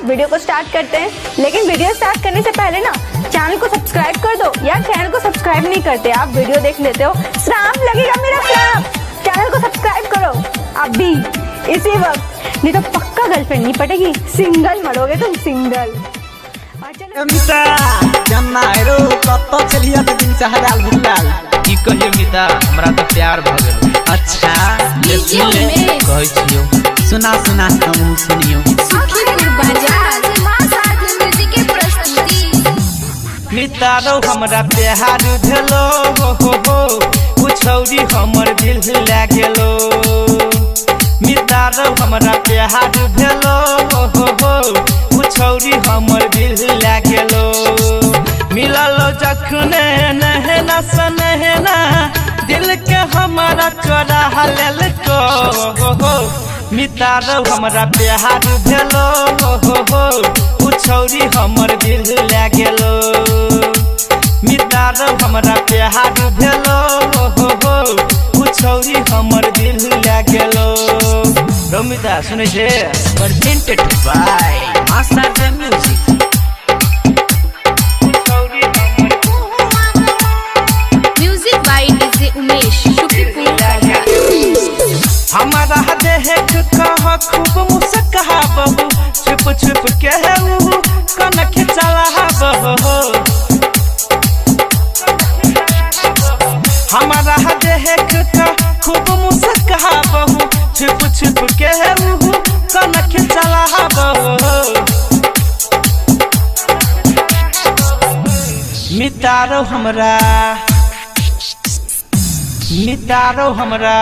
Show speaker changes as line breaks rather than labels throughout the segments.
Video को start करते हैं। लेकिन वीडियो स्टार्ट करने से पहले ना चैनल को सब्सक्राइब कर दो यार। चैनल को सब्सक्राइब नहीं करते आप, वीडियो देख लेते हो, श्राप लगेगा मेरा श्राप। चैनल को सब्सक्राइब करो अभी इसी वक्त, नहीं तो पक्का गर्लफ्रेंड नहीं पटेगी, सिंगल मरोगे तुम, सिंगल।
मिता
जन्ना रो कत चलिया त दिन से हराल भुलाल।
की कहियो मिता, हमरा त प्यार भ गेल।
अच्छा
ले सुन ले, कहै छियो।
सुना सुना हमहू सुनियो।
सुखीपुर बाजार म्यूजिक के प्रस्तुति।
मिता रो हमरा प्यार भेलो हो हो हो, उ छौरी हमर दिल लागेलो। मिता रो हमरा प्यार भेलो हो हो हो, उ छौरी हमर दिल लागेलो। मिललो जखने नहना सनहना, दिल के हमारा चोरा लेलको हो हो। मिता रो हमरा प्यार भेलो हो हो हो, उ छौरी हमर दिल लागेलो। मिता रो हमरा प्यार भेलो हो हो हो, उ छौरी हमर दिल लागेलो। रमिता सुनै छे?
Presented by master music.
Music by DJ Umesh, Sukhipur बाजार।
हमारा देख कह खूब मुस्काबहु, छुप छुप के ऊ कनख चलाबहु। हमारा देख कह खूब मुस्काबहु, छुप छुप के ऊ कनख चलाबहु। मितारो हमरा, मितारो हमरा,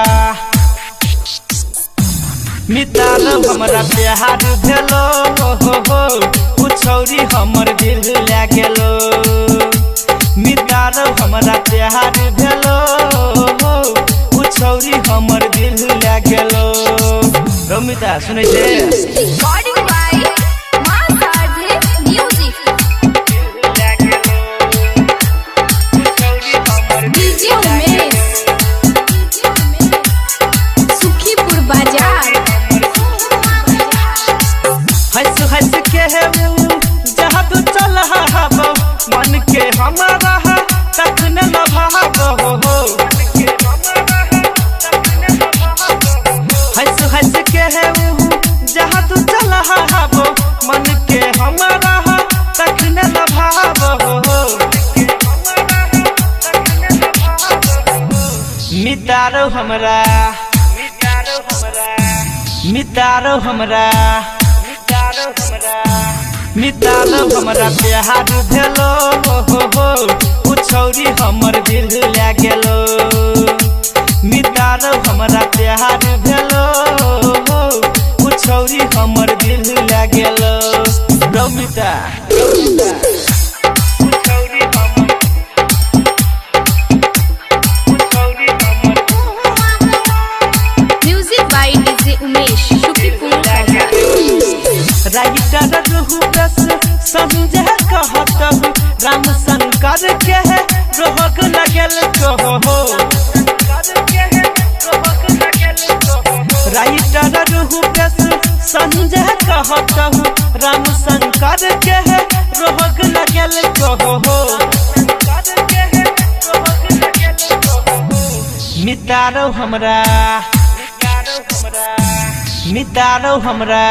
मितारो हमरा प्यार भेलो हो हो हो, उ छौरी हमर दिल लागेलो। मितारो हमरा प्यार भेलो हो, उ छौरी हमर दिल लागेलो। रमिता सुनै छे?
रिकॉर्डिंग बाय मां साधे म्यूजिक। डीजे उमेश, सुखीपुर बाजार।
हंस हंस के ऊ जादू चलाबो, मन के हमारा तखन लभाबो हो। हंस हंस के ऊ जादू चलाबो, मन के हमारा तखन लभाबो हो। मितारो हमरा, मितारो हमरा, मितारो हमरा प्यार भेलो हो हो हो, उ छौरी हमर दिल लागेलो। मितारो हमरा प्यार भेलो हो, उ छौरी हमर दिल लागेलो। Ramita
music by DJ Umesh, Sukhipur बाजार।
राइटर रूपस संजय कहतहु, राम शंकर के रोग लगल कहो। राइटर रूपस संजय कहतहु, राम शंकर के रोग लगल कहो। मितारो हमरा, मितारो हमरा,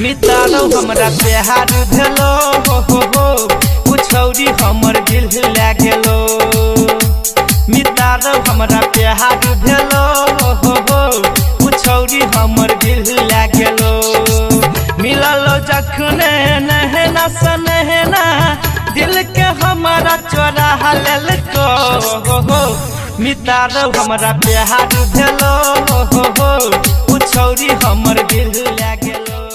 मितारो हमरा प्यार भेलो हो हो हो, उ छौरी हमर दिल लागेलो। मितारो हमरा प्यार भेलो हो हो हो, उ छौरी हमर दिल लागेलो। मिललो जखने नहना सनहना, दिल के हमारा चोरा लेलको हो हो। मितारो हमरा प्यार भेलो हो हो हो, उ छौरी हमर दिल लागेलो।